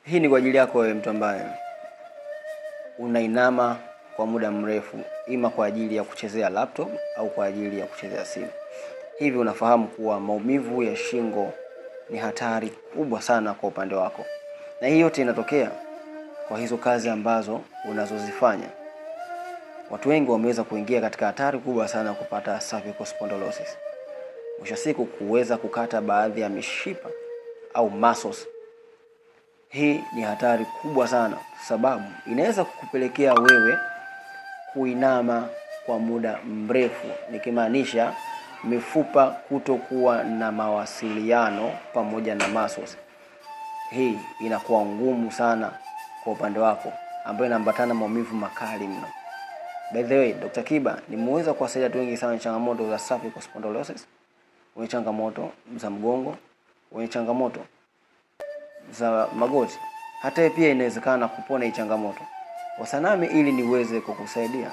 Hii ni kwa ajili yako wewe mtu ambaye unainama kwa muda mrefu, ima kwa ajili ya kuchezea laptop au kwa ajili ya kuchezea simu. Hivi unafahamu kuwa maumivu ya shingo ni hatari kubwa sana kwa upande wako, na hii yote inatokea kwa hizo kazi ambazo unazozifanya. Watu wengi wameweza kuingia katika hatari kubwa sana kupata cervical spondylosis, mwisho siku kuweza kukata baadhi ya mishipa au muscles. Hii ni hatari kubwa sana, sababu inaweza kukupelekea wewe kuinama kwa muda mrefu, nikimaanisha mifupa kutokuwa na mawasiliano pamoja na muscles. Hii inakuwa ngumu sana kwa upande wako, ambayo inaambatana maumivu makali mno. By the way, Dr. Kiba nimeweza kuwasaidia watu wengi sana changamoto za cervical spondylosis, wenye changamoto za mgongo, wenye changamoto za magoti. Hata pia inawezekana kupona hii changamoto. Wasanami ili niweze kukusaidia.